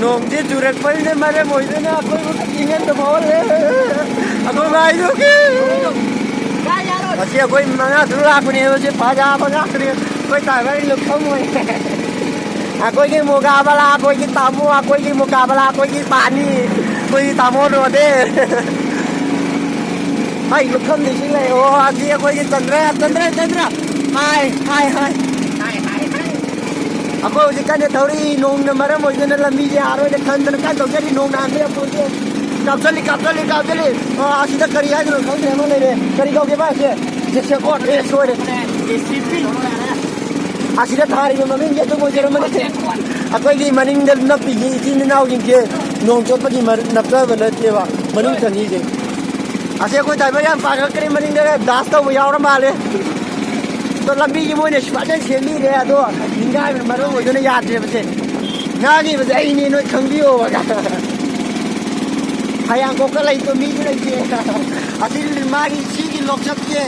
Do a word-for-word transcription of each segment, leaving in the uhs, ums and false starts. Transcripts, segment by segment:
ꯅꯣꯡꯁꯦ ꯆꯨꯔꯛꯄꯅꯤꯅ ꯃꯔꯝ ꯑꯣꯏꯗꯨꯅ ꯑꯩꯈꯣꯏꯕꯨ ꯏꯪꯍꯟꯕ ꯐꯥꯎꯍꯜꯂꯦ꯫ ꯑꯩꯈꯣꯏ ꯃꯥꯏꯗꯨꯒꯤ ꯉꯁꯤ ꯑꯩꯈꯣꯏ ꯃꯉꯥ ꯇꯔꯨꯛ ꯂꯥꯛꯄꯅꯦꯕ, ꯁꯤ ꯐꯖꯕ ꯉꯥꯛꯇꯅꯦ꯫ ꯑꯩꯈꯣꯏ ꯇꯥꯏꯕꯔ ꯂꯨꯞꯐꯝ ꯑꯣꯏ꯫ ꯑꯩꯈꯣꯏꯒꯤ ꯃꯨꯀꯥꯕꯂꯥ, ꯑꯩꯈꯣꯏꯒꯤ ꯇꯥꯃꯣ, ꯑꯩꯈꯣꯏꯒꯤ ꯃꯨꯀꯥꯕꯂꯥ, ꯑꯩꯈꯣꯏꯒꯤ ꯄꯥꯅꯤ, ꯑꯩꯈꯣꯏꯒꯤ ꯇꯥꯃꯣ ꯔꯣꯗꯦ꯫ ꯍꯥꯏ, ꯂꯨꯞꯐꯝꯗꯤ ꯁꯤ ꯂꯩ꯫ ꯑꯣ, ꯑꯁꯤ ꯑꯩꯈꯣꯏꯒꯤ ꯆꯟꯗ꯭ꯔ, ꯆꯟꯗ꯭ꯔ, ꯆꯟꯗ꯭ꯔ꯫ ꯍꯥꯏ, ꯍꯥꯏ, ꯍꯥꯏ꯫ ꯑꯩꯈꯣꯏ ꯍꯧꯖꯤꯛ ꯀꯟꯅ ꯊꯧꯔꯤ, ꯅꯣꯡꯅ ꯃꯔꯝ ꯑꯣꯏꯗꯨꯅ ꯂꯝꯕꯤꯁꯦ ꯑꯥꯔꯣꯏꯗ ꯈꯟꯗꯅ ꯀꯟꯅ ꯊꯧꯖꯔꯤ, ꯅꯣꯡ ꯅꯍꯥꯟꯗ ꯌꯥꯝ ꯄꯣꯟꯗꯦ꯫ ꯀꯥꯞꯆꯜꯂꯤ, ꯀꯥꯞꯆꯜꯂꯤ, ꯀꯥꯞꯆꯜꯂꯤ꯫ ꯑꯥ, ꯑꯁꯤꯗ ꯀꯔꯤ ꯍꯥꯏꯗꯣꯏꯅꯣ ꯈꯪꯗ꯭ꯔꯦ ꯑꯃ ꯂꯩꯔꯦ꯫ ꯀꯔꯤ ꯀꯧꯒꯦ ꯃꯥꯁꯦ? ꯖꯦꯁꯦꯀꯣꯠ꯫ ꯑꯦ, ꯁꯣꯏꯔꯦ꯫ ꯑꯁꯤꯗ ꯊꯥꯔꯤꯕ ꯃꯃꯤꯡꯁꯦ ꯑꯗꯨꯝ ꯑꯣꯏꯖꯔꯝꯃꯅꯤ꯫ ꯑꯩꯈꯣꯏꯒꯤ ꯃꯅꯤꯡꯗ ꯅꯞꯄꯤꯁꯤ ꯏꯆꯤꯟ ꯏꯅꯥꯎꯁꯤꯡꯁꯦ ꯅꯣꯡ ꯆꯣꯠꯄꯒꯤ ꯃꯔ-, ꯅꯞꯆꯕ ꯅꯠꯇꯦꯕ, ꯃꯅꯨꯡ ꯆꯪꯉꯤꯁꯦ꯫ ꯑꯁꯤ ꯑꯩꯈꯣꯏ ꯗ꯭ꯔꯥꯏꯚꯔ ꯌꯥꯝ ꯄꯥꯈꯠꯈ꯭ꯔꯦ, ꯃꯅꯤꯡꯗ ꯗꯥꯟꯁ ꯇꯧꯕ ꯌꯥꯎꯔ ꯃꯥꯜꯂꯦ꯫ ꯑꯗꯣ ꯂꯝꯕꯤꯁꯤ ꯃꯣꯏꯅ ꯐꯖꯅ ꯁꯦꯝꯕꯤꯔꯦ, ꯑꯗꯣ ꯅꯤꯡꯒꯥꯏꯕꯅ ꯃꯔꯝ ꯑꯣꯏꯗꯨꯅ ꯌꯥꯗ꯭ꯔꯦꯕꯁꯦ꯫ ꯉꯥꯡꯉꯤꯕꯁꯦ ꯑꯩꯅꯦ, ꯅꯣꯏ ꯈꯪꯕꯤꯌꯣꯕ꯫ ꯍꯌꯥꯡ ꯀꯣꯛꯇ ꯂꯩꯇꯣ ꯃꯤꯁꯨ ꯂꯩꯇꯦ꯫ ꯑꯁꯤ ꯃꯥꯒꯤ ꯁꯤꯒꯤ ꯂꯣꯛꯆꯠꯁꯦ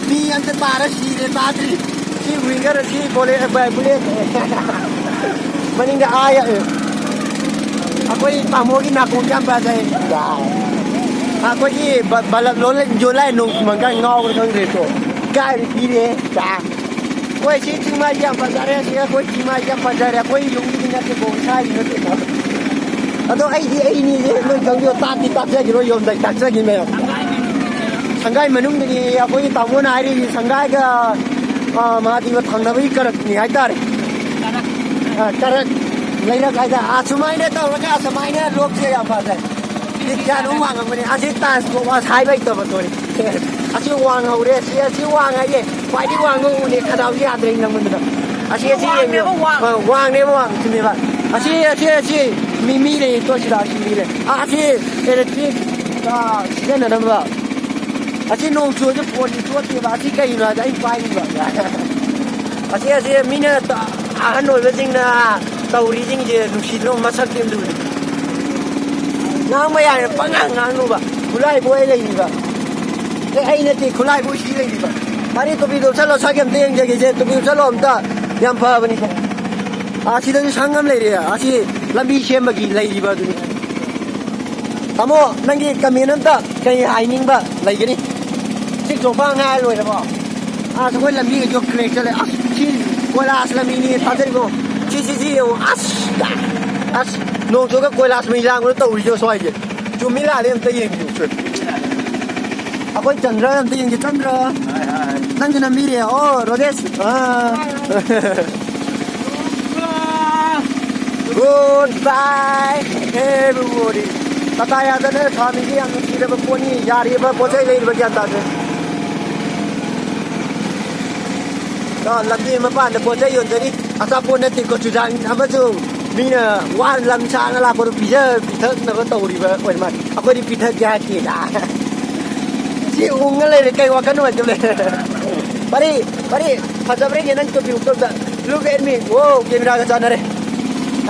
ꯃꯤ ꯑꯝꯇ ꯇꯥꯔ ꯁꯤꯔꯦ, ꯇꯥꯗ꯭ꯔꯤ꯫ ꯁꯤ ꯋꯤꯡꯒꯔ, ꯁꯤ ꯕꯣꯂꯦ-, ꯕ-, ꯕꯨꯂꯦꯠ꯫ ꯃꯅꯤꯡꯗ ꯑꯥ ꯌꯥ-, ꯑꯩꯈꯣꯏ ꯇꯥꯃꯣꯒꯤ ꯅꯥꯀꯣꯡ ꯌꯥꯝ ꯐꯖꯩ꯫ ꯑꯩꯈꯣꯏꯒꯤ ꯕ-, ꯕꯂꯞ ꯂꯣꯜꯂ ꯌꯣꯜꯂꯥꯏ ꯅꯣꯡ ꯃꯪꯒꯜ ꯉꯥꯎꯕ꯭ꯔꯥ ꯈꯪꯗ꯭ꯔꯦꯀꯣ꯫ ꯏꯀꯥꯏꯕ ꯄꯤꯔꯦ꯫ ꯍꯣꯏ, ꯁꯤ ꯆꯤꯡꯃꯥꯏꯁꯤ ꯌꯥꯝ ꯐꯖꯔꯦ꯫ ꯁꯤ ꯑꯩꯈꯣꯏ ꯆꯤꯡꯃꯥꯏꯁꯤ ꯌꯥꯝ ꯐꯖꯔꯦ꯫ ꯑꯩꯈꯣꯏ ꯌꯨꯝꯒꯤꯗꯤ ꯅꯠꯇꯦꯀꯣ, ꯏꯁꯥꯒꯤ ꯅꯠꯇꯦꯀꯣ꯫ ꯑꯗꯣ ꯑꯩꯗꯤ ꯑꯩꯅꯤ, ꯅꯣꯏ ꯈꯪꯕꯤꯌꯣ, ꯇꯥꯛꯇꯤ ꯇꯥꯛꯆꯈꯤꯔꯣꯏ, ꯌꯣꯟꯗꯥꯏ ꯇꯥꯛꯆꯈꯤꯅꯦ꯫ ꯁꯪꯒꯥꯏ ꯃꯅꯨꯡꯗꯒꯤ ꯑꯩꯈꯣꯏꯒꯤ ꯇꯥꯃꯣꯅ ꯍꯥꯏꯔꯤꯁꯤ ꯁꯪꯒꯥꯏꯒ, ꯑ, ꯃꯍꯥꯗꯦꯕ ꯊꯪꯅꯕꯒꯤ ꯀꯔꯛꯅꯤ ꯍꯥꯏꯇꯥꯔꯦ꯫ ꯑ, ꯀꯔꯛ ꯂꯩꯔꯛ ꯍꯥꯏꯇꯥꯔꯦ꯫ ꯑꯁꯨꯃꯥꯏꯅ ꯇꯧꯔꯒ ꯑꯁꯨꯃꯥꯏꯅ ꯂꯣꯛꯁꯦ ꯌꯥꯝ ꯐꯖꯩ꯫ ꯀꯌꯥꯅꯣ ꯋꯥꯡꯉꯝꯒꯅꯤ? ꯑꯁꯤ ꯇꯥꯏꯝꯁ ꯀꯣꯛ ꯑꯁ ꯍꯥꯏꯕ ꯍꯩꯇꯕ ꯊꯣꯛꯑꯦ꯫ ꯑꯁꯤ ꯋꯥꯡꯍꯧꯔꯦ, ꯑꯁꯤ, ꯑꯁꯤ ꯋꯥꯡ ꯍꯥꯏꯌꯦ꯫ ꯈ꯭ꯋꯥꯏꯗꯒꯤ ꯋꯥꯡꯕ ꯎꯅꯦ, ꯈꯅꯥꯎꯁꯤ ꯌꯥꯗ꯭ꯔꯦ ꯅꯪꯉꯣꯟꯗꯅ꯫ ꯑꯁꯤ, ꯑꯁꯤ ꯌꯦꯡꯉꯣ꯫ ꯋꯥꯡꯅꯦꯕ, ꯋꯥꯡ꯫ ꯑ, ꯋꯥꯡꯅꯦꯕ, ꯋꯥꯡ, ꯆꯨꯝꯃꯦꯕ꯫ ꯑꯁꯤ, ꯑꯁꯤ, ꯑꯁꯤ ꯃꯤ, ꯃꯤ ꯂꯩ, ꯇꯣ ꯁꯤꯗ ꯑꯁꯤ ꯃꯤ ꯂꯩ꯫ ꯑ, ꯑꯁꯤ electric, ꯑ, ꯁꯤꯖꯤꯟꯅꯅꯕ꯫ ꯑꯁꯤ ꯅꯣꯡ ꯆꯨꯔꯁꯨ ꯐꯣꯟꯗꯤ ꯆꯣꯠꯇꯦꯕ꯫ ꯑꯁꯤ ꯀꯩꯅꯣ ꯍꯥꯏꯗ ꯑꯩ ꯄꯥꯏꯔꯤꯕ꯫ ꯑꯁꯤ, ꯑꯁꯤ ꯃꯤꯅ ꯇ-, ꯑꯍꯟ ꯑꯣꯏꯕꯁꯤꯡꯅ ꯇꯧꯔꯤꯁꯤꯡꯁꯦ ꯅꯨꯡꯁꯤꯗ꯭ꯔꯣ? ꯃꯁꯛꯇꯤ ꯑꯝꯇ ꯎꯗꯦ꯫ ꯉꯥꯡꯕ ꯌꯥꯔꯦ, ꯄꯪꯉꯥꯡ ꯉꯥꯡꯅꯨꯕ꯫ ꯈꯨꯠꯂꯥꯏꯕꯨ ꯑꯩ ꯂꯩꯔꯤꯕ꯫ ꯑꯦ, ꯑꯩ ꯅꯠꯇꯦ, ꯈꯨꯠꯂꯥꯏꯕꯨ ꯁꯤ ꯂꯩꯔꯤꯕ꯫ ꯃꯥꯅꯤ, ꯇꯨꯄꯤꯗꯣ ꯎꯞꯁꯜꯂꯣ, ꯁꯛ ꯑꯝꯇ ꯌꯦꯡꯖꯒꯦꯁꯦ꯫ ꯇꯨꯄꯤ ꯎꯞꯁꯜꯂꯣ ꯑꯝꯇ꯫ ꯌꯥꯝ ꯐꯕꯅꯤ꯫ ꯑꯁꯤꯗꯁꯨ ꯁꯪ ꯑꯃ ꯂꯩꯔꯦ꯫ ꯑꯁꯤ ꯂꯝꯕꯤ ꯁꯦꯝꯕꯒꯤ ꯂꯩꯔꯤꯕ ꯑꯗꯨꯅꯤ꯫ ꯇꯥꯃꯣ, ꯅꯪꯒꯤ ꯀꯃꯦꯟ ꯑꯝꯇ ꯀꯩ ꯍꯥꯏꯅꯤꯡꯕ ꯂꯩꯒꯅꯤ? ꯆꯤꯛ ꯆꯣꯡꯄ ꯉꯥꯏ ꯂꯣꯏꯔꯕꯣ? ꯑꯁ, ꯑꯩꯈꯣꯏ ꯂꯝꯕꯤꯒꯁꯨ ꯀ꯭ꯔꯦꯛ ꯆꯠꯂꯦ꯫ ꯑꯁ, ꯁꯤ ꯀꯣꯏꯂꯥꯁ ꯂꯝꯕꯤꯅꯤ ꯊꯥꯖꯔꯤꯕꯣ꯫ ꯁꯤ, ꯁꯤ, ꯁꯤ ꯌꯦꯡꯉꯣ꯫ ꯑꯁ, ꯑꯁ, ꯅꯣꯡ ꯆꯨꯔꯒ ꯀꯣꯏꯂꯥꯁ ꯃꯩ ꯂꯥꯡꯕꯗꯣ ꯇꯧꯔꯤꯁꯦ ꯁ꯭ꯋꯥꯏꯁꯦ꯫ ꯆꯨꯝꯃꯤ ꯂꯥꯜꯂꯤ ꯑꯝꯇ ꯌꯦꯡꯕꯤꯌꯨ꯫ ꯑꯩꯈꯣꯏ ꯆꯟꯗ꯭ꯔ ꯑꯝꯇ ꯌꯦꯡꯒꯦ, ꯆꯟꯗ꯭ꯔ꯫ ꯅꯪꯁꯨ ꯅꯝꯕꯤꯔꯦ꯫ ꯑꯣ, ꯔꯣꯖꯦꯁ꯫ ꯑꯥ꯫ Goodbye, everybody. ꯇꯥꯇꯥ ꯌꯥꯗꯅ ꯁ꯭ꯋꯥꯃꯤꯒꯤ ꯌꯥꯝ ꯅꯨꯡꯁꯤꯔꯕ ꯄꯣꯠꯅꯤ꯫ ꯌꯥꯔꯤꯕ ꯄꯣꯠ ꯆꯩ ꯂꯩꯔꯤꯕ ꯒ꯭ꯌꯥꯟ ꯇꯥꯗꯦ꯫ ꯑ, ꯂꯝꯕꯤ ꯃꯄꯥꯟꯗ ꯄꯣꯠ ꯆꯩ ꯌꯣꯟꯖꯔꯤ꯫ ꯑꯆꯥꯄꯣꯠ ꯅꯠꯇꯦꯀꯣ, ꯆꯨꯖꯥꯛ ꯑꯃꯁꯨꯡ ꯃꯤꯅ ꯋꯥꯅ ꯂꯝ ꯁꯥꯡꯅ ꯂꯥꯛꯄꯗꯣ ꯄꯤꯖ ꯄꯤꯊꯛꯅꯕ ꯇꯧꯔꯤꯕ ꯑꯣꯏꯔ ꯃꯥꯜꯂꯦ꯫ ꯑꯩꯈꯣꯏꯗꯤ ꯄꯤꯊꯛꯀꯦ ꯍꯥꯏꯔꯛꯇꯦꯗ꯫ ꯁꯤ ꯎꯪꯉ ꯂꯩꯔꯦ, ꯀꯩ ꯋꯥꯈꯜ ꯅꯨꯡꯉꯥꯏꯇꯕ ꯂꯩ? ꯄꯔꯤ, ꯄꯔꯤ, ꯐꯖꯕ꯭ꯔꯥ ꯌꯦꯡꯒꯦ ꯅꯪ ꯇꯣꯄꯤ ꯎꯞꯄꯗ꯫ Look at me. ꯋꯣ, ꯀꯦꯃꯦꯔꯥꯒ ꯆꯥꯟꯅꯔꯦ꯫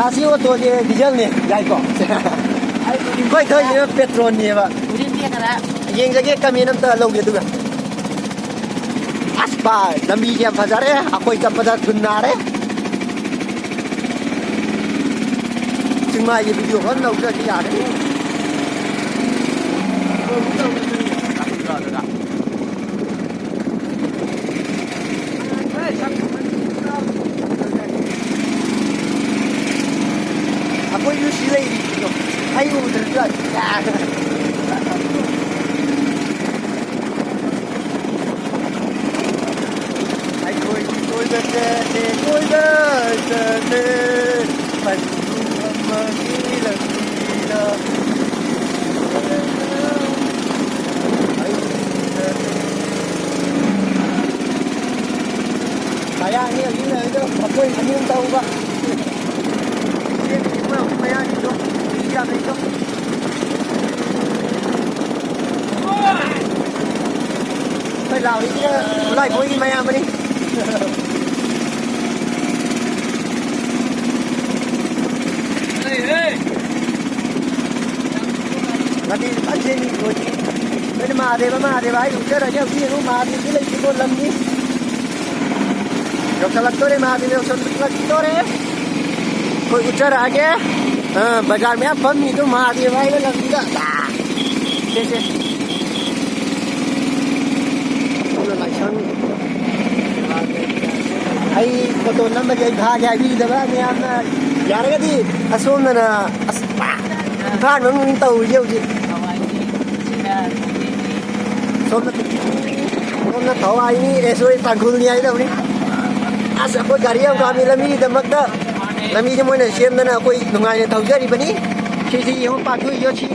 ꯑꯁꯤ ꯑꯣꯇꯣꯁꯦ ꯗꯤꯖꯜꯅꯦ, ꯌꯥꯏꯀꯣ? ꯑꯩꯈꯣꯏ ꯊꯧꯔꯤꯁꯤꯅ ꯄꯦꯇ꯭ꯔꯣꯜꯅꯦꯕ꯫ ꯌꯦꯡꯖꯒꯦ, ꯀꯃꯦꯟ ꯑꯝꯇ ꯂꯧꯒꯦ ꯑꯗꯨꯒ꯫ ꯑꯁ ꯚꯥꯏ, ꯂꯝꯕꯤꯁꯦ ꯌꯥꯝ ꯐꯖꯔꯦ, ꯑꯩꯈꯣꯏ ꯆꯠꯄꯗ ꯊꯨꯟ ꯅꯥꯔꯦ꯫ ꯆꯤꯡꯃꯥꯏꯒꯤ ꯚꯤꯗꯤꯑꯣ ꯈꯔ ꯂꯧꯗ꯭ꯔꯗꯤ ꯌꯥꯔꯦ꯫ ꯑꯩꯈꯣꯏꯁꯨ ꯁꯤ ꯂꯩꯔꯤꯁꯤꯗꯣ ꯑꯩ ꯎꯗ꯭ꯔꯁꯨ ꯌꯥꯔꯦ꯫ ꯑꯩꯈꯣꯏꯗꯤ ꯀꯣꯏꯕ ꯆꯠꯂꯦ, ꯀꯣꯏꯕ ꯆꯠꯂꯦ, ꯄꯟꯊꯨꯡ ꯑꯃꯒꯤ ꯂꯝꯕꯤꯗ꯫ ꯃꯌꯥꯡꯅꯤ ꯍꯧꯖꯤꯛ ꯂꯩꯔꯤꯗꯣ, ꯑꯩꯈꯣꯏ ꯃꯅꯤꯡ ꯇꯧꯕ꯫ ꯃꯌꯥꯡꯒꯤꯗꯣ, ꯃꯤ ꯌꯥꯝ ꯂꯩꯗꯣ꯫ ꯑꯩꯈꯣꯏ ꯂꯥꯎꯔꯤꯁꯤꯅ ꯈꯨꯠꯂꯥꯏꯈꯣꯡꯒꯤ ꯃꯌꯥꯝꯕꯅꯤ꯫ ꯂꯝꯕꯤ ꯐꯖꯅ ꯁꯦꯝꯃꯤ ꯂꯣꯏꯗ꯭ꯔꯤ꯫ ꯑꯩꯈꯣꯏꯅ ꯃꯍꯥꯗꯦꯕ, ꯃꯍꯥꯗꯦꯕ ꯍꯥꯏꯅ ꯎꯠꯆꯔꯒꯦ꯫ ꯍꯧꯖꯤꯛ ꯌꯦꯡꯉꯨ, ꯃꯍꯥꯗꯦꯕꯒꯤ ꯂꯩꯇꯦꯀꯣ ꯂꯝꯅꯤ꯫ ꯌꯧꯁꯜꯂꯛꯇꯣꯔꯦ, ꯃꯍꯥꯗꯦꯕ ꯌꯧꯁꯜꯂꯛꯇꯣꯔꯦ꯫ ꯑꯩꯈꯣꯏ ꯎꯠꯆꯔꯛꯑꯒꯦ꯫ ꯑ, ꯕꯖꯥꯔ ꯃꯌꯥꯝ ꯐꯝꯃꯤꯗꯣ ꯃꯍꯥꯗꯦꯕ ꯍꯥꯏꯕ ꯂꯝꯁꯤꯗ꯫ ꯁꯦ, ꯁꯦ꯫ ꯑꯗꯨꯅ ꯂꯥꯏꯁꯪ꯫ ꯑꯩ ꯐꯣꯇꯣ ꯅꯝꯕꯗꯤ ꯑꯩ ꯐꯥꯒꯦ ꯍꯥꯏꯕꯤꯗꯕ ꯃꯌꯥꯝꯅ ꯌꯥꯔꯒꯗꯤ ꯑꯁꯣꯝꯗꯅ ꯑꯁ, ꯏꯝꯐꯥꯜ ꯃꯅꯨꯡ ꯇꯧꯔꯤꯁꯦ ꯍꯧꯖꯤꯛ꯫ ꯁꯣꯝꯗ, ꯁꯣꯝꯗ ꯊꯋꯥꯏꯅꯤ, ꯑꯦ, ꯁꯣꯔꯤ, ꯇꯥꯡꯈꯨꯜꯅꯤ ꯍꯥꯏꯗꯧꯅꯤ꯫ ꯑꯁ, ꯑꯩꯈꯣꯏ ꯒꯥꯔꯤ ꯌꯥꯝ ꯈꯥꯝꯃꯤ ꯂꯝꯕꯤꯒꯤꯗꯃꯛꯇ꯫ ꯂꯝꯕꯤꯁꯦ ꯃꯣꯏꯅ ꯁꯦꯝꯗꯅ ꯑꯩꯈꯣꯏ ꯅꯨꯡꯉꯥꯏꯅ ꯊꯧꯖꯔꯤꯕꯅꯤ꯫ ꯁꯤꯁꯤ ꯌꯦꯡꯉꯨ, ꯄꯥꯛꯊꯣꯛꯏꯗꯣ ꯁꯤ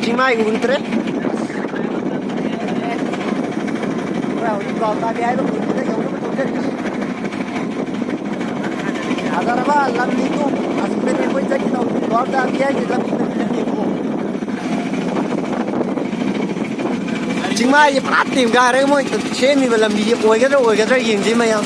ꯆꯤꯡꯃꯥꯏꯒ ꯎꯟꯗ꯭ꯔꯦ꯫ ꯍꯧꯖꯤꯛ ꯒ꯭ꯋꯥꯜ ꯇꯥꯕꯤ ꯍꯥꯏꯕ ꯈꯨꯟꯗꯨꯗ ꯌꯧꯅꯕ ꯊꯧꯖꯔꯤꯕꯅꯤ꯫ ꯐꯖꯔꯕ ꯂꯝꯅꯤꯀꯣ꯫ ꯑꯁꯤꯗꯅꯦ ꯑꯩꯈꯣꯏ ꯆꯠꯀꯦ ꯇꯧꯕꯁꯦ꯫ ꯒ꯭ꯋꯥꯜ ꯇꯥꯕꯤ ꯍꯥꯏꯁꯦ ꯂꯝꯕꯤ ꯅꯠꯇꯦꯀꯣ꯫ ꯆꯤꯡꯃꯥꯏꯁꯦ ꯄꯨꯔꯥ ꯇꯦꯝꯒꯥꯏꯔꯒ ꯃꯣꯏ ꯁꯦꯝꯃꯤꯕ ꯂꯝꯕꯤꯁꯦ ꯑꯣꯏꯒꯗ꯭ꯔꯥ ꯑꯣꯏꯒꯗ꯭ꯔꯥ ꯌꯦꯡꯁꯤ ꯃꯌꯥꯝ꯫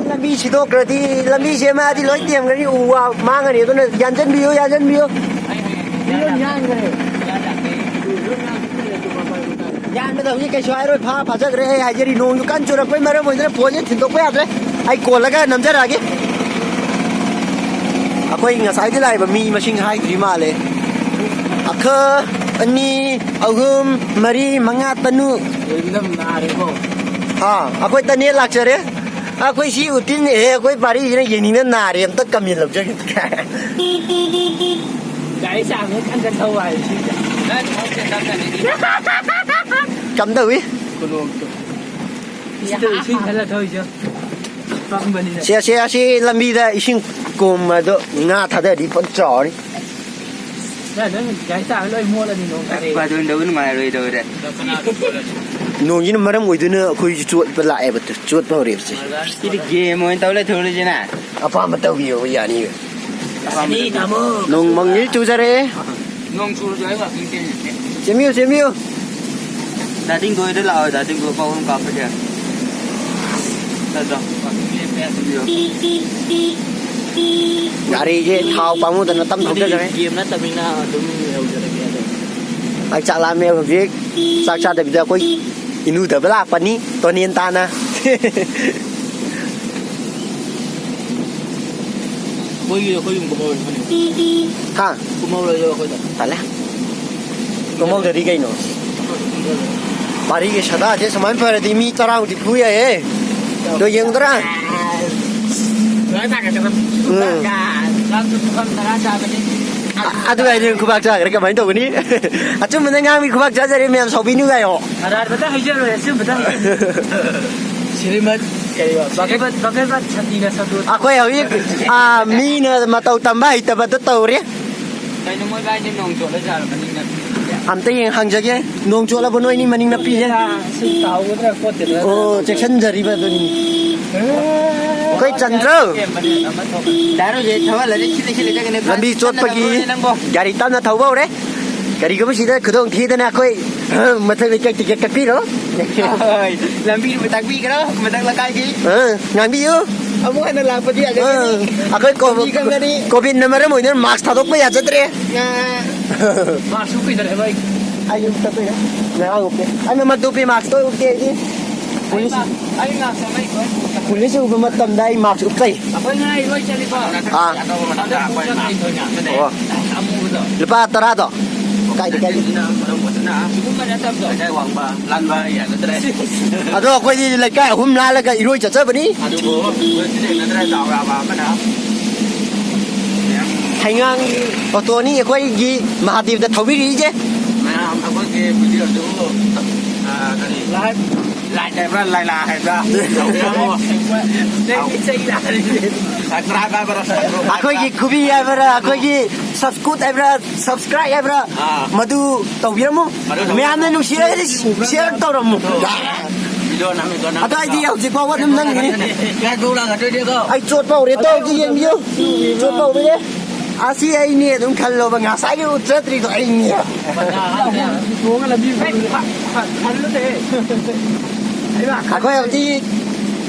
ꯂꯝꯕꯤ ꯁꯤꯗꯣꯛꯈ꯭ꯔꯗꯤ, ꯂꯝꯕꯤ ꯁꯦꯝꯃꯛꯑꯗꯤ ꯂꯣꯏ ꯇꯦꯝꯒ꯭ꯔꯅꯤ, ꯎ ꯋꯥ ꯃꯥꯡꯉꯅꯤ꯫ ꯑꯗꯨꯅ ꯌꯥꯟꯁꯤꯟꯕꯤꯌꯨ, ꯌꯥꯟꯁꯤꯟꯕꯤꯌꯨ꯫ ꯌꯥꯟꯕꯗ ꯍꯧꯖꯤꯛ ꯀꯩꯁꯨ ꯍꯥꯏꯔꯣꯏ, ꯐꯥ ꯐꯥꯖꯈ꯭ꯔꯦ꯫ ꯑꯩ ꯍꯥꯏꯖꯔꯤ, ꯅꯣꯡꯁꯨ ꯀꯟꯅ ꯆꯨꯔꯛꯄꯩ ꯃꯔꯝ ꯑꯣꯏꯗꯨꯅ ꯐꯣꯟꯁꯦ ꯊꯤꯟꯗꯣꯛꯄ ꯌꯥꯗ꯭ꯔꯦ꯫ ꯑꯩ ꯀꯣꯜꯂꯒ ꯅꯝꯖꯔꯛꯑꯒꯦ꯫ ꯑꯩꯈꯣꯏ ꯉꯁꯥꯏꯗꯤ ꯂꯥꯛꯏꯕ ꯃꯤ ꯃꯁꯤꯡ ꯍꯥꯏꯗ꯭ꯔꯤ ꯃꯥꯜꯂꯦ꯫ ꯑꯈ, ꯑꯅꯤ, ꯑꯍꯨꯝ, ꯃꯔꯤ, ꯃꯉꯥ, ꯇꯅꯨ꯫ ꯂꯣꯏꯅ ꯅꯥꯔꯦꯀꯣ꯫ ꯑꯥ, ꯑꯩꯈꯣꯏ ꯇꯅꯦꯜ ꯂꯥꯛꯆꯔꯦ꯫ ꯑꯩꯈꯣꯏ ꯁꯤ ꯎꯇꯤꯟ, ꯑꯦ, ꯑꯩꯈꯣꯏ ꯄꯥꯔꯤꯁꯤꯅ ꯌꯦꯡꯅꯤꯡꯗꯅ ꯅꯥꯔꯦ, ꯑꯝꯇ ꯀꯃꯦꯟ ꯂꯧꯖꯒꯦ꯫ ꯒꯥꯔꯤ ꯆꯥꯝꯃ ꯀꯟꯅ ꯊꯧ ꯍꯥꯏ ꯁꯤꯗ꯫ ꯀꯝꯗꯧꯏ? ꯈꯨꯅꯣꯛꯇꯣ꯫ ꯁꯤꯗ ꯏꯁꯤꯡ ꯈꯜꯂ ꯊꯧꯔꯤꯁꯦ ꯄꯪꯕꯅꯤꯅ꯫ ꯁꯦ, ꯁꯦ, ꯑꯁꯤ ꯂꯝꯕꯤꯗ ꯏꯁꯤꯡ ꯀꯣꯝꯕꯗꯣ ꯉꯥ ꯊꯥꯗꯔꯗꯤ ꯐꯖꯅ ꯆꯥꯎꯔꯅꯤ꯫ ꯅꯪ ꯒꯥꯔꯤ ꯆꯥꯔ ꯂꯣꯏ ꯃꯣꯠꯂꯅꯤ ꯅꯣꯡ ꯇꯥꯔꯛꯑꯦ꯫ ꯕꯥꯗꯣꯟꯗꯧꯕ ꯅꯨꯡꯉꯥꯏꯔꯣꯏꯗꯧꯔꯦ꯫ ꯅꯣꯡꯁꯤꯅ ꯃꯔꯝ ꯑꯣꯏꯗꯨꯅ ꯑꯩꯈꯣꯏꯁꯨ ꯆꯣꯠꯄ ꯂꯥꯛꯑꯦꯕ, ꯇꯨ, ꯆꯣꯠꯄ ꯍꯧꯔꯛꯑꯦꯕꯁꯦ꯫ ꯁꯤꯗꯤ ꯒꯦꯝ ꯑꯣꯏꯅ ꯇꯧ ꯂꯩꯊꯣꯛꯎꯔꯁꯤꯅ꯫ ꯑꯄꯥꯝꯕ ꯇꯧꯕꯤꯌꯣ, ꯌꯥꯅꯤꯌꯦ꯫ ꯑꯄꯥꯝꯕ ꯑꯁꯅꯤ ꯇꯧꯕꯤꯌꯣ꯫ ꯇꯥꯃꯣ꯫ ꯅꯣꯡ ꯃꯪꯉꯤ ꯆꯨꯖꯔꯛꯑꯦ꯫ ꯅꯣꯡ ꯆꯨꯔꯁꯨ ꯑꯩ ꯋꯥꯀꯤꯡ ꯆꯦꯟꯁꯦ꯫ ꯆꯦꯟꯕꯤꯌꯨ, ꯆꯦꯟꯕꯤꯌꯨ꯫ ꯗꯥ ꯇꯤꯡꯒꯣ ꯍꯣꯏꯗ ꯂꯥꯛꯑꯣ, ꯗꯥ ꯇꯤꯡꯒꯣ ꯄꯥꯎ ꯑꯃ ꯀꯥꯞꯄꯁꯦ꯫ ꯅꯠꯇ꯭ꯔꯣ? ꯋꯥꯀꯤꯡ ꯂꯦꯞꯄꯦ꯫ ꯆꯦꯟꯕꯤꯌꯨ꯫ ꯒꯥꯔꯤꯁꯦ ꯊꯥꯎ ꯄꯥꯝꯃꯨꯗꯅ ꯇꯞ ꯊꯧꯖꯈ꯭ꯔꯦ꯫ ꯒꯦꯝ ꯅꯠꯇꯕꯅꯤꯅ ꯑꯗꯨꯝ ꯌꯧꯖꯔꯒꯦ ꯑꯗꯣ꯫ ꯑꯩ ꯆꯥꯛ ꯂꯥꯝꯃꯦ ꯍꯧꯖꯤꯛ꯫ ꯆꯥꯛ ꯆꯥꯗꯕꯤꯗ ꯑꯩꯈꯣꯏ ꯏꯅꯨꯗꯕ ꯂꯥꯛꯄꯅꯤ, ꯇꯣꯅꯦꯟ ꯇꯥꯅ꯫ ꯑꯩꯈꯣꯏꯒꯤ, ꯑꯩꯈꯣꯏ ꯌꯨꯝ ꯀꯨꯝꯍꯧꯔꯁꯤ ꯐꯅꯤ꯫ ꯍꯥ? ꯀꯨꯝꯍꯧꯔꯁꯦ ꯑꯩꯈꯣꯏꯗ꯫ ꯇꯜꯂꯦ꯫ ꯀꯨꯝꯍꯧꯗ꯭ꯔꯗꯤ ꯀꯩꯅꯣ? ꯋꯥꯔꯤꯒꯤ ꯁꯗꯥꯁꯦ ꯁꯨꯃꯥꯏꯅ ꯐꯔꯗꯤ ꯃꯤ ꯇꯔꯥꯃꯨꯛꯇꯤ ꯐꯨ ꯌꯥꯏꯍꯦ꯫ ꯑꯗꯣ ꯌꯦꯡꯉꯨꯗ꯭ꯔꯥ? ꯂꯣꯏ ꯊꯥꯡꯒꯠꯀꯗꯕ꯫ ꯎꯝ꯫ ꯆꯥꯛꯁꯨ ꯄꯨꯈꯝ ꯇꯔꯥ ꯆꯥꯕꯅꯤ꯫ ꯑ-, ꯑꯗꯨ ꯍꯥꯏꯗꯤ ꯈꯨꯕꯥꯛ ꯆꯥꯈ꯭ꯔꯦ ꯀꯃꯥꯏꯅ ꯇꯧꯒꯅꯤ? ꯑꯆꯨꯝꯕꯅ ꯉꯥꯡꯕꯤ ꯈꯨꯕꯥꯛ ꯆꯥꯖꯔꯦ ꯃꯌꯥꯝ, ꯁꯥꯎꯕꯤꯅꯨ ꯀꯥꯏꯌꯣ꯫ ꯑꯔꯥꯟꯕꯗ ꯍꯥꯏꯖꯔꯣꯏ, ꯑꯆꯨꯝꯕꯗ ꯍꯥꯏꯖꯔꯣꯏ꯫ ꯁ꯭ꯔꯤꯃꯠ ꯀꯔꯤꯕ? ꯚꯒꯕꯠ, ꯚꯒꯕꯠ ꯁꯇꯤꯅ ꯁꯟꯗꯣꯟ꯫ ꯑꯩꯈꯣꯏ ꯍꯧꯖꯤꯛ, ꯑ, ꯃꯤꯅ ꯃꯇꯧ ꯇꯝꯕ ꯍꯩꯇꯕꯗꯣ ꯇꯧꯔꯦ꯫ ꯀꯩꯅꯣ ꯃꯣꯏ ꯕꯥꯏꯅꯤ ꯅꯣꯡ ꯆꯣꯠꯂ ꯖꯥꯠꯂꯣ ꯃꯅꯤꯡ ꯅꯥꯄꯤ? ꯑꯝꯇ ꯌꯦꯡ ꯍꯪꯖꯒꯦ꯫ ꯅꯣꯡ ꯆꯣꯠꯂꯕ ꯅꯣꯏꯅꯤ ꯃꯅꯤꯡ ꯅꯥꯄꯤꯁꯦ? ꯁꯤ ꯇꯥꯍꯧꯒꯗ꯭ꯔꯥ ꯈꯣꯠꯀꯗ꯭ꯔꯥ? ꯑꯣ, ꯆꯦꯛꯁꯤꯟꯖꯔꯤꯕ ꯑꯗꯨꯅꯤ꯫ ꯑꯩꯈꯣꯏ ꯆꯟꯗ꯭ꯔꯣ? ꯗꯥꯔꯨꯁꯦ ꯊꯧꯍꯜꯂꯗꯤ ꯁꯤꯂꯩ ꯁꯤꯂꯩ ꯆꯠꯀꯅꯤ꯫ ꯂꯝꯕꯤ ꯆꯣꯠꯄꯒꯤ ꯅꯪꯕꯣ꯫ ꯒꯥꯔꯤ ꯇꯞꯅ ꯊꯧꯕ ꯍꯧꯔꯦ꯫ ꯀꯔꯤꯒꯨꯝꯕ ꯁꯤꯗ ꯈꯨꯗꯣꯡ ꯊꯤꯗꯅ ꯑꯩꯈꯣꯏ ꯃꯊꯛ ꯂꯩꯀꯥꯏ ꯇꯤꯀꯦꯠ ꯀꯛꯄꯤꯔꯣ꯫ ꯍꯣꯏ, ꯂꯝꯕꯤꯗꯨ ꯇꯥꯛꯄꯤꯈ꯭ꯔꯣ, ꯃꯊꯛ ꯂꯩꯀꯥꯏꯒꯤ꯫ ꯑ, ꯉꯥꯡꯕꯤꯌꯨ꯫ ꯑꯃꯨꯛ ꯍꯟꯅ ꯂꯥꯛꯄꯗꯤ ꯑ, ꯌꯥꯖꯒꯅꯤ꯫ ꯑꯩꯈꯣꯏ ꯀꯣ-, ꯃꯤ ꯈꯪꯒꯅꯤ꯫ ꯀꯣꯚꯤꯗꯅ ꯃꯔꯝ ꯑꯣꯏꯗꯨꯅ ꯃꯥꯛꯁ ꯊꯥꯗꯣꯛꯄ ꯌꯥꯖꯗ꯭ꯔꯦ꯫ ꯑ꯫ ꯃꯥꯛꯁ ꯎꯞꯄꯤꯗꯔꯦ ꯚꯥꯏ꯫ ꯑꯩ ꯎꯞꯇꯕꯩꯔ? ꯉꯔꯥꯡ ꯎꯞꯄꯦ꯫ ꯑꯩ ꯃꯃꯛꯇ ꯎꯞꯄꯤ, ꯃꯥꯛꯁꯇꯣ ꯎꯞꯇꯦ ꯑꯩꯗꯤ꯫ ꯄꯨꯂꯤꯁ, ꯑꯩ ꯃꯥꯛꯁ ꯑꯃ ꯏꯀꯣ꯫ ꯄꯨꯂꯤꯁ ꯎꯕ ꯃꯇꯝꯗ ꯑꯩ ꯃꯥꯛꯁ ꯎꯞꯆꯩ꯫ ꯑꯩꯈꯣꯏ ꯉꯔꯥꯡ ꯏꯔꯣꯏ ꯆꯠꯂꯤꯀꯣ꯫ ꯑꯥ꯫ ꯑꯗ ꯄꯨꯡ ꯇꯔꯥꯅꯤꯊꯣꯏꯅ꯫ ꯑꯣ꯫ ꯑꯃꯨꯕꯗꯣ꯫ ꯂꯨꯄꯥ ꯇꯔꯥꯗꯣ? ꯀꯥꯏꯗ, ꯀꯥꯏꯗ? ꯁꯤꯒꯨꯝꯕ ꯅꯠꯇꯕꯗꯣ꯫ ꯂꯩꯀꯥꯏ ꯋꯥꯡꯃ ꯂꯥꯟꯕ ꯌꯥꯒꯗ꯭ꯔꯦ꯫ ꯑꯗꯣ ꯑꯩꯈꯣꯏꯗꯤ ꯂꯩꯀꯥꯏ ꯑꯍꯨꯝ ꯂꯥꯜꯂꯒ ꯏꯔꯣꯏ ꯆꯠꯆꯕꯅꯤ꯫ ꯑꯗꯨꯕꯨ ꯍꯧꯖꯤꯛ ꯊꯦꯡꯅꯗ꯭ꯔꯦ, ꯆꯥꯎꯔꯛꯑꯕ ꯑꯃꯅ꯫ ꯍꯩꯉꯥꯡ ꯑꯣꯇꯣꯅꯤ ꯑꯩꯈꯣꯏꯒꯤ ꯃꯍꯥꯗꯦꯕꯗ ꯊꯧꯕꯤꯔꯤꯁꯦ꯫ ꯃꯌꯥꯝ ꯑꯩꯈꯣꯏꯒꯤ ꯚꯤꯗꯤꯑꯣꯗꯨ, ꯑ, ꯀꯔꯤ? ꯂꯥꯏꯚ꯫ ꯂꯥꯏꯛ ꯍꯥꯏꯕ꯭ꯔꯥ, ꯂꯥꯏꯂꯥ ꯍꯥꯏꯕ꯭ꯔꯥ? ꯇꯧꯕꯤꯔꯝꯃꯣ꯫ ꯅꯪꯒꯤ ꯆꯩ ꯂꯥꯛꯀꯅꯤ꯫ ꯁꯕꯁꯀ꯭ꯔꯥꯏꯕ ꯍꯥꯏꯕ꯭ꯔꯥ? ꯑꯩꯈꯣꯏꯒꯤ ꯈꯨꯕꯤ ꯍꯥꯏꯕ꯭ꯔꯥ, ꯑꯩꯈꯣꯏꯒꯤ ꯁꯕꯁꯀ꯭ꯔꯨꯠ ꯍꯥꯏꯕ꯭ꯔꯥ, ꯁꯕꯁꯀ꯭ꯔꯥꯏꯕ ꯍꯥꯏꯕ꯭ꯔꯥ? ꯑꯥ꯫ ꯃꯗꯨ ꯇꯧꯕꯤꯔꯝꯃꯨ꯫ ꯃꯗꯨ ꯇꯧꯕꯤꯔꯝꯃꯨ꯫ ꯃꯌꯥꯝꯅ ꯅꯨꯡꯁꯤꯔꯒꯗꯤ ꯁꯤꯌꯔ ꯇꯧꯔꯝꯃꯨ꯫ Video ꯅꯝꯃꯤ, video ꯅꯝꯃꯤ꯫ ꯑꯗꯣ ꯑꯩꯗꯤ ꯍꯧꯖꯤꯛ ꯐꯥꯎꯕ ꯑꯗꯨꯝ ꯅꯝꯃꯤꯅꯤ꯫ ꯀꯌꯥ ꯒꯣꯜ ꯂꯥꯛꯀꯗꯣꯏꯅꯣ? ꯑꯩ ꯆꯣꯠꯄ ꯍꯧꯔꯦ꯫ ꯇꯧ, ꯑꯝꯇ ꯌꯦꯡꯕꯤꯌꯨ꯫ ꯆꯣꯠꯄ ꯍꯧꯔꯦ꯫ ꯑꯁꯤ ꯑꯩꯅꯦ ꯑꯗꯨꯝ ꯈꯜꯂꯣꯕ, ꯉꯁꯥꯏꯒꯤ ꯎꯠꯆꯗ꯭ꯔꯤꯗꯣ ꯑꯩꯅꯦ꯫ ꯊꯣꯡꯉ ꯂꯝꯕꯤ ꯈꯜꯂꯨꯅꯦ꯫ ꯑꯩꯈꯣꯏ ꯍꯧꯖꯤꯛ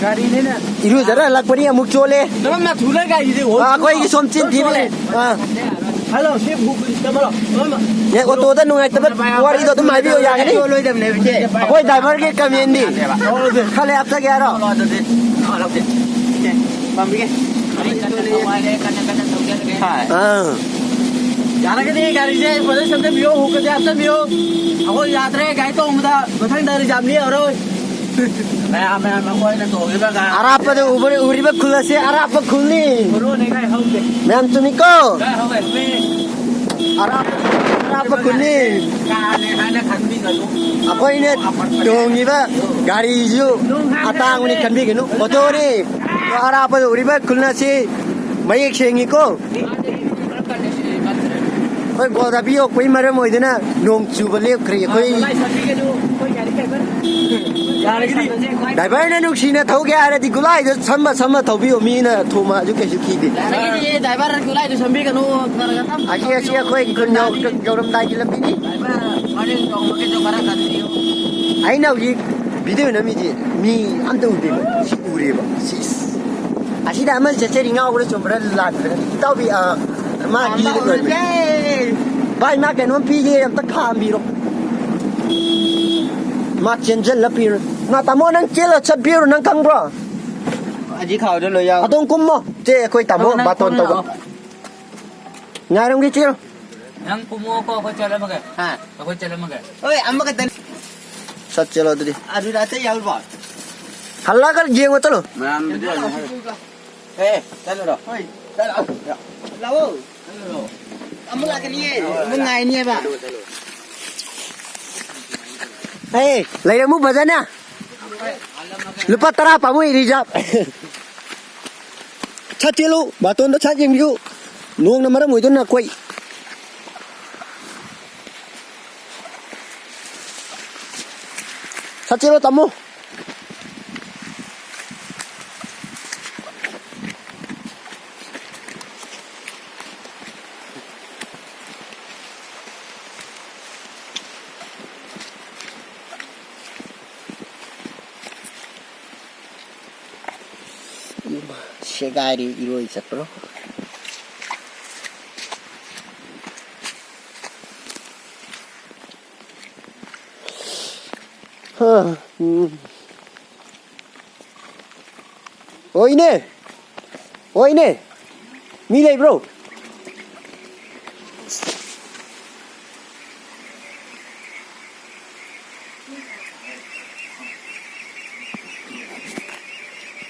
ꯒꯥꯔꯤꯅꯤꯅ꯫ ꯏꯔꯨꯖꯔ ꯍꯜꯂꯛꯄꯅꯤ, ꯑꯃꯨꯛ ꯆꯣꯠꯂꯦ꯫ ꯅꯪꯅ ꯊꯨꯅ ꯒꯥꯔꯤꯗꯤ ꯑꯣꯟ-, ꯑꯩꯈꯣꯏꯒꯤ ꯁꯣꯝ ꯆꯤꯟ ꯊꯤꯕꯅꯦ꯫ ꯑꯥ꯫ ꯍꯜꯂꯣ, ꯁꯤ ꯕꯨꯛ ꯀꯃꯔꯣ? ꯑꯦ, ꯑꯣꯇꯣꯗ ꯅꯨꯡꯉꯥꯏꯇꯕ ꯋꯥꯔꯤꯗꯣ ꯑꯗꯨꯝ ꯍꯥꯏꯕꯤꯌꯨ, ꯌꯥꯒꯅꯤ? ꯂꯣꯏꯗꯕꯅꯦꯕ, ꯏꯆꯦ꯫ ꯑꯩꯈꯣꯏ ꯗ꯭ꯔꯥꯏꯚꯔꯒꯤ ꯀꯃꯦꯟꯗꯤ꯫ ꯈꯔ ꯂꯩ ꯍꯥꯞꯆꯒꯦ ꯍꯥꯏꯔꯣ? ꯑꯗꯨꯗꯤ ꯂꯧꯁꯦ꯫ ꯏꯆꯦ, ꯄꯥꯝꯕꯤꯒꯦ꯫ ꯍꯣꯏ꯫ ꯑꯥ꯫ ꯌꯥꯔꯒꯗꯤ ꯒꯥꯔꯤꯁꯦ ꯐꯖꯅ ꯁꯦꯝꯖꯟꯕꯤꯌꯣ, ꯍꯨꯛꯀꯁꯦ ꯍꯥꯞꯆꯟꯕꯤꯌꯣ꯫ ꯑꯩꯈꯣꯏ ꯌꯥꯗ꯭ꯔꯦ, ꯒꯥꯔꯤ ꯇꯣꯡꯕꯗ ꯃꯊꯪꯗ ꯔꯤꯖꯥꯕ ꯂꯦꯛꯑꯔꯣꯏ꯫ ꯃꯌꯥꯝ, ꯃꯌꯥꯝ ꯑꯩꯈꯣꯏꯅ ꯇꯣꯡꯉꯤꯕ ꯒꯥ-, ꯑꯔꯥꯞꯄꯗ ꯎꯕ-, ꯎꯔꯤꯕ ꯈꯨꯜ ꯑꯁꯤ ꯑꯔꯥꯞꯄ ꯈꯨꯜꯅꯤ꯫ ꯃꯔꯨꯅꯦ ꯀꯥꯏ ꯍꯧꯗꯦ꯫ ꯃꯌꯥꯝ ꯆꯨꯝꯃꯤꯀꯣ? ꯀꯥꯏ ꯍꯧꯒꯠꯂꯦ? ꯑꯔꯥꯞꯄ, ꯑꯔꯥꯞꯄ ꯈꯨꯜꯅꯤ꯫ ꯀꯥꯅꯦ ꯍꯥꯏꯅ ꯈꯟꯕꯤꯒꯅꯨ꯫ ꯑꯩꯈꯣꯏꯅ ꯇꯣꯡꯉꯤꯕ ꯒꯥꯔꯤꯁꯨ ꯑꯇꯥꯡꯕꯅꯤ ꯈꯟꯕꯤꯒꯅꯨ꯫ ꯑꯣꯇꯣꯅꯤ꯫ ꯑꯔꯥꯞꯄꯗ ꯎꯔꯤꯕ ꯈꯨꯜ ꯑꯁꯤ ꯃꯌꯦꯛ ꯁꯦꯡꯉꯤꯀꯣ? ꯍꯣꯏ, ꯒꯣꯗꯥꯕꯤ ꯌꯧꯔꯛꯄꯒꯤ ꯃꯔꯝ ꯑꯣꯏꯗꯨꯅ ꯅꯣꯡ ꯆꯨꯕ ꯂꯦꯞꯈ꯭ꯔꯦ꯫ ꯑꯩꯈꯣꯏ ꯗ꯭ꯔꯥꯏꯚꯔꯅ ꯅꯨꯡꯁꯤꯅ ꯊꯧꯒꯦ ꯍꯥꯏꯔꯗꯤ ꯒꯨꯂꯥꯏꯗ ꯁꯝꯃ ꯁꯝꯃ ꯊꯧꯕꯤꯌꯣ, ꯃꯤꯅ ꯊꯣꯝꯃꯛꯑꯁꯨ ꯀꯩꯁꯨ ꯀꯤꯗꯦ꯫ ꯌꯥꯔꯒꯗꯤ ꯗ꯭ꯔꯥꯏꯚꯔ ꯒꯨꯂꯥꯏꯗꯨ ꯁꯦꯝꯕꯤꯒꯅꯨ, ꯈꯔ ꯈꯔ ꯇꯞ-, ꯑꯁꯤ, ꯑꯁꯤ ꯑꯩꯈꯣꯏ ꯈꯨꯟ ꯌꯧ-, ꯌꯧꯔꯝꯗꯥꯏꯒꯤ ꯂꯝꯕꯤꯅꯤ꯫ ꯗ꯭ꯔꯥꯏꯚꯔ ꯋꯥꯔꯤ ꯇꯧꯕꯒꯤꯁꯨ ꯈꯔ ꯀꯟꯕꯤꯌꯨ꯫ ꯑꯩꯅ ꯍꯧꯖꯤꯛ ꯚꯤꯗꯤꯑꯣ ꯅꯝꯃꯤꯁꯦ ꯃꯤ ꯑꯝꯇ ꯎꯗꯦꯕ, ꯁꯤ ꯎꯔꯦꯕ꯫ ꯁꯤꯁ꯫ ꯑꯁꯤꯗ ꯑꯃ ꯆꯠꯆꯔꯤ, ꯉꯥꯎꯕ꯭ꯔꯥ ꯆꯨꯝꯕ꯭ꯔꯥ ꯂꯥꯟꯕ꯭ꯔꯥ? ꯏꯇꯥꯎꯕꯤ, ꯑꯥ, ꯃꯥ ꯒꯤꯗ ꯂꯣꯏꯕꯅꯤ꯫ ꯚꯥꯏ, ꯃꯥ ꯀꯩꯅꯣꯝ ꯄꯤꯒꯦ, ꯑꯝꯇ ꯈꯥꯝꯕꯤꯔꯣ꯫ ꯃꯥ ꯆꯦꯟꯖꯜꯂ ꯄꯤꯔꯣ꯫ ꯃꯥ, ꯇꯥꯃꯣ, ꯅꯪ ꯆꯦꯜꯂ ꯆꯠꯄꯤꯔꯣ, ꯅꯪ ꯈꯪꯕ꯭ꯔꯣ? ꯑꯁꯤ ꯈꯥꯎꯗ ꯂꯣꯏ ꯌꯥꯎ-, ꯑꯗꯣꯝ ꯀꯨꯝꯃꯣ꯫ ꯆꯦ, ꯑꯩꯈꯣꯏ ꯇꯥꯃꯣ ꯅꯪ ꯕꯥꯇꯣꯟ ꯀꯨꯝꯃꯣ꯫ ꯇꯧꯕ꯫ ꯉꯥꯏꯔꯝꯒꯦ, ꯆꯦꯜꯂꯣ꯫ ꯅꯪ ꯀꯨꯝꯃꯣꯀꯣ, ꯑꯩꯈꯣꯏ ꯆꯠꯂꯝꯃꯒꯦ꯫ ꯍꯥ? ꯑꯩꯈꯣꯏ ꯆꯠꯂꯝꯃꯒꯦ꯫ ꯍꯣꯏ, ꯑꯃꯈꯛꯇꯅꯤ꯫ ꯆꯠ, ꯆꯦꯜꯂꯣ ꯑꯗꯨꯗꯤ꯫ ꯑꯗꯨꯗ ꯑꯇꯩ ꯌꯥꯎꯔꯤꯕꯣ? ꯍꯜꯂꯛꯑꯒ ꯌꯦꯡꯉꯣ ꯆꯠꯂꯣ꯫ ꯃꯌꯥꯝ ꯚꯤꯗꯤꯑꯣ ꯑꯃ ꯍꯥꯏꯔꯣ꯫ ꯑꯦ, ꯆꯠꯂꯨꯔꯣ꯫ ꯍꯣꯏ꯫ ꯆꯠꯂꯣ꯫ ꯂꯥꯛꯑꯣ꯫ ꯆꯠꯂꯨꯔꯣ꯫ ꯑꯃꯨꯛ ꯂꯥꯛꯀꯅꯤꯌꯦ꯫ ꯑꯃꯨꯛ ꯉꯥꯏꯅꯤꯌꯦꯕ꯫ ꯆꯠꯂꯨ, ꯆꯠꯂꯨ꯫ ꯑꯦ, ꯂꯩꯔꯝꯃꯨ ꯐꯖꯅ꯫ ꯂꯨꯄꯥ ꯇꯔꯥ ꯄꯥꯝꯃꯨꯏ ꯔꯤꯖꯥꯕ꯫ ꯁꯠ ꯆꯦꯜꯂꯨ, ꯕꯥꯇꯣꯟꯗꯣ ꯁꯠ ꯌꯦꯡꯕꯤꯌꯨ꯫ ꯅꯣꯡꯅ ꯃꯔꯝ ꯑꯣꯏꯗꯨꯅ ꯑꯩꯈꯣꯏ ꯁꯠ ꯆꯦꯜꯂꯣ ꯇꯥꯃꯣ꯫ ꯁꯦꯒꯥꯏꯔꯦ ꯏꯔꯣꯏ ꯆꯠꯄ꯭ꯔꯣ? ꯍꯥ, ꯎꯝ꯫ ꯑꯣ ꯏꯅꯦ! ꯑꯣ ꯏꯅꯦ! ꯃꯤ ꯂꯩꯕ꯭ꯔꯣ?